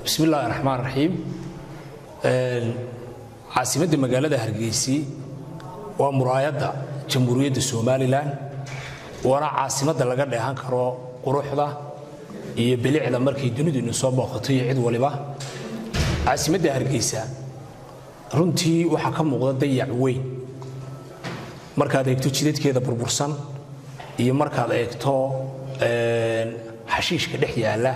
Bismi illaahi raxmaan raxiim. Caasimadda magaalada Hargeysi waa muraayadda Jamhuuriyadda Somalilan, waana caasimadda laga dheehan karo quruxda iyo bilicda markay dunidu inu soo booqato iyo cid waliba. Caasimadda Hargeysa runtii waxaa ka muuqda dayac weyn markaad eegto jidadkeeda burbursan iyo markaad eegto xashiishka dhex yaalla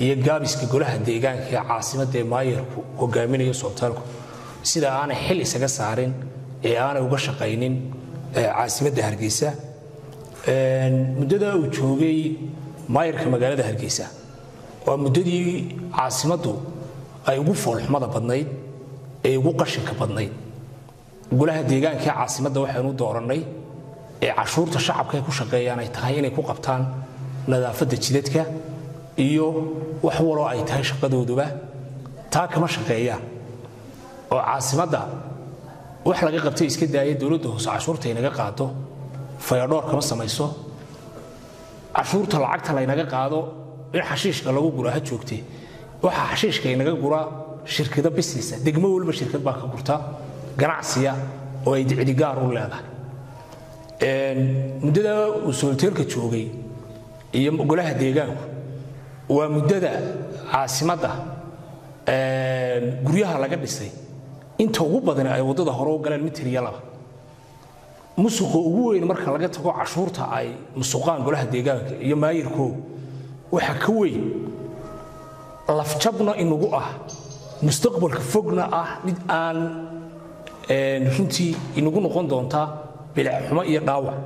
iyo gaabiska golaha deegaanka ee caasimadda ee maayarku hogaaminayo soobtaalku, sida aanay xil isaga saarin ee aanay uga shaqaynin caasimadda Hargeysa. Muddada uu joogay maayarka magaalada Hargeysa waa muddadii caasimaddu ay ugu foolxumada badnayd ee ugu qashinka badnayd. Golaha deegaanka ee caasimadda waxaynu doorannay ee cashuurta shacabka ay ku shaqeeyaan ay tahay inay ku qabtaan nadaafadda jidadka iyo wax waloo ay tahay shaqadooduba, taa kama shaqeeyaan oo caasimadda wax laga qabtay iska daaya. Dowladda hoose cashuurta inaga qaado fayadhoor kama samayso. Cashuurta lacagta laynaga qaado in xashiishka lagu guraa ha joogtee, waxaa xashiishka inaga guraa shirkado businessa. Degmo waliba shirkad baa ka gurta ganacsiya oo ay cidigaar u leedahay. Muddada uu soolteelka joogay iyo golaha deegaanku waa muddada caasimadda guryaha laga dhisay inta ugu badan ay waddada hore u galeen mitir iyo laba. Musuqa ugu weyn, marka laga tago cashuurta ay musuqaan golaha deegaanka iyo maayirkoogu, waxaa ka weyn lafjabna inugu ah, mustaqbalka fogna ah, mid aan runtii inagu noqon doonta bilicxumo iyo dhaawac,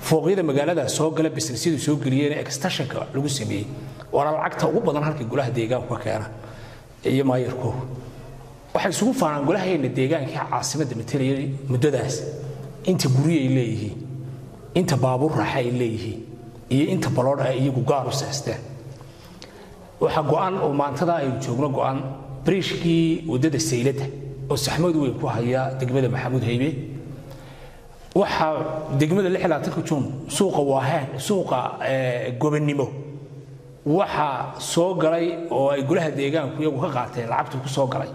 fooqyada magaalada soo gala businessyadu soo geliyeen ee extensionka lagu sameeyey, waana lacagta ugu badan halka golaha deegaanku ka keena iyo maayirkoogu. Waxay isugu faanaan golaheena deegaanka caasimadda matalayay muddadaas inta guryo ay leeyihiin, inta baabuur raaxa ay leeyihiin iyo inta baloodh ay iyagu gaar u seesteen. Waxaa go'an oo maantada aynu joogno go'an bariishkii waddada Sayladda oo saxmad weyn ku haya degmada Maxamuud Haybe. Waxaa degmada 26-ka Juun, suuqa Waaheen, suuqa Gobonnimo, waxaa soo galay oo ay golaha deegaanku iyagu ka qaateen lacagtu ku soo galay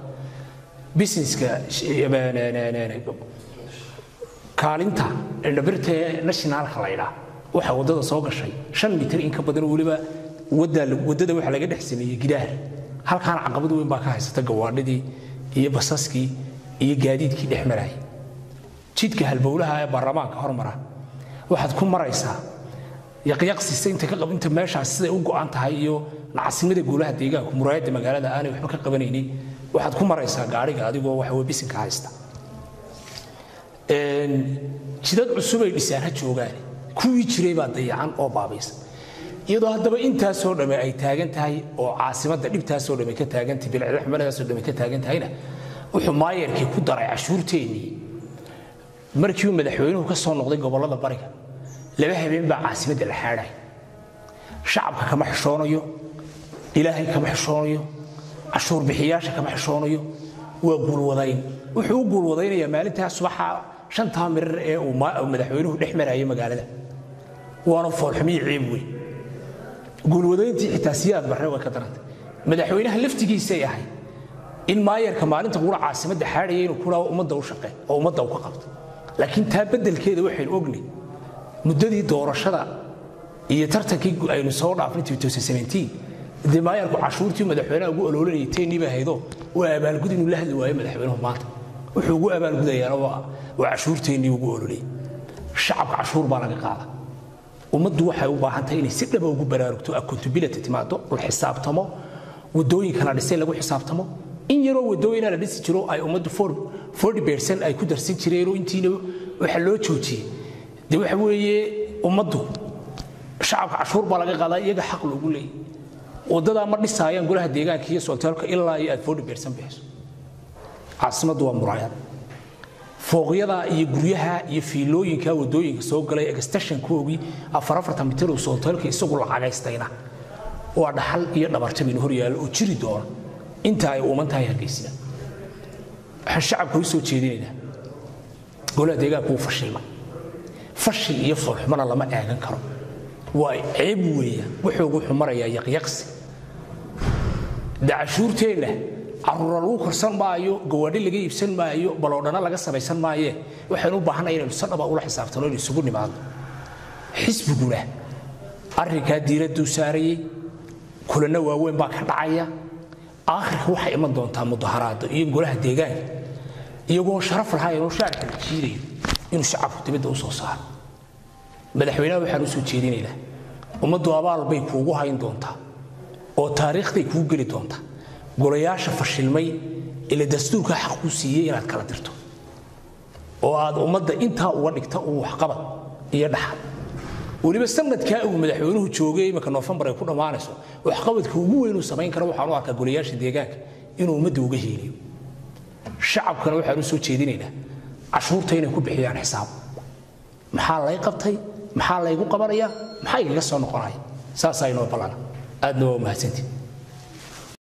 businesska kaalinta indhabirta ee nationalka la ydhaa. Waxaa waddada soo gashay 5 mitir in ka badan, weliba waddada waxaa laga dhex sameeyey gidaar. Halkaana caqabad weyn baa ka haysata gawaadhidii iyo basaskii iyo gaadiidkii dhex marayay. Jidka halbowlaha ee baarlamaanka hormara waxaad ku maraysaa yaqyaqsisa inta ka inta meeshaas siday u go'an tahay iyo nacasimada golaha deegaanku muraayadda magaalada aanay waxba ka qabanaynin. Waxaad ku maraysaa gaadhiga adigoo waxa wey bisinka haysta. Jidad cusub ay dhisaan ha joogaan, kuwii jiray baa dayacan oo baabaysan. Iyadoo haddaba intaasoo dhamme ay taagan tahay oo caasimadda dhibtaasoo dhamme ka taagantahay, bilcilxumadaasoo dhamme ka taagan tahayna, wuxuu maayarkii ku daray cashuurteennii. Markii uu madaxweynuhu ka soo noqday gobollada bariga, 2 habeen baa caasimadda la xaadhay. Shacabka kama xishoonayo, Ilaahay kama xishoonayo, cashuur bixiyaasha kama xishoonayo. Waa guulwadayn. Wuxuu u guulwadaynayaa maalintaa subaxa 5-taa mirir ee uu madaxweynuhu dhex marayo magaalada, waana foolxumiyo ceeb weyn. Guulwadayntii xitaa Siyaad Barre way ka darantay. Madaxweynaha laftigiisay ahayd in maayarka maalinta qura caasimadda xaadhaya inuu ku dhawo ummadda u shaqe oo ummadda u ka qabto, laakiin taa beddelkeeda waxaynu ognay muddadii doorashada iyo tartankii aynu soo dhaafnay 2017, dee maayarku cashuurtii madaxweynaha ugu oloolanayay teenii bay haydo. Waa abaalgud inuu la hadli waayo madaxweynuhu maanta. Wuxuu ugu abaalgudayaana waa cashuurteennii ugu ololayay. Shacabka cashuur baa laga qaada. Ummaddu waxay u baahan tahay inay si dhaba ugu baraarugto, accountability timaado, la xisaabtamo, waddooyinka la dhisay lagu xisaabtamo. In yaroo waddooyina la dhisi jiro ay ummaddu 40% ay ku darsan jireenoo intiina waxa loo joojiyey, dee waxa weeye ummaddu shacabka cashuur baa laga qaadaa, iyaga xaq loogu leeyay. Waddadaa ma dhisaayaan golaha deegaanka iyo soolteelka ilaa iyo aad 40% bixiso. Caasimaddu waa muraayad. Fooqyada iyo guryaha iyo fiilooyinka waddooyinka soo galay extensionkoogii 4-4 mitir uu soolteelka isagu lacagaystayna waa dhaxal iyo dhabarjab inu hor yaallo oo jiri doona inta ay uuman tahay Hargeysina. Waxaan shacabka u soo jeedinaynaa golaha deegaanka wuu fashilmay. Fashil iyo foolxumana lama eegan karo, waa ceeb weeyaan. Wuxuu marayaa yaqyaqsi. De cashuurteenna caruura lagu korsan maayo, gawaadhi laga iibsan maayo, baloodhana laga samaysan maaye. Waxaynu u baahanay inaynu sadhaba ula xisaabtano, inaynu isugu nimaadno. Xisbiguna arrinkaa diiradduu saarayey, kulanno waaweyn baa ka dhacaya. Aakhirka waxay iman doontaa mudaharaado iyo golaha deegaanka iyagoon sharaf lahayn oo shaarka la jiidayo inuu shacabku dibadda u soo saaro. Madaxweynaha waxaan u soo jeedinaynaa, ummaddu abaal bay kuugu hayn doontaa oo taariikhday kuu geli doontaa. Golayaasha fashilmay ila dastuurka xaq kuu siiyey inaad kala dirto oo aad ummadda intaa uga dhigta uu waxqabad iyo dhaxal. Weliba sanadkaa uu madaxweynuhu joogay, iminka Noofembar ay ku dhammaanayso, waxqabadka ugu weyn uu samayn karo waxaan u arkaa golayaasha deegaanka inuu ummadda uga heeliyo. Shacabkana waxaan u soo jeedinaynaa cashuurta inay ku bixiyaan xisaab: maxaa lay qabtay, maxaa laygu qabanayaa, maxaa igaga soo noqonaya? Saasaa inoo ballana. Aadna waa mahadsantii.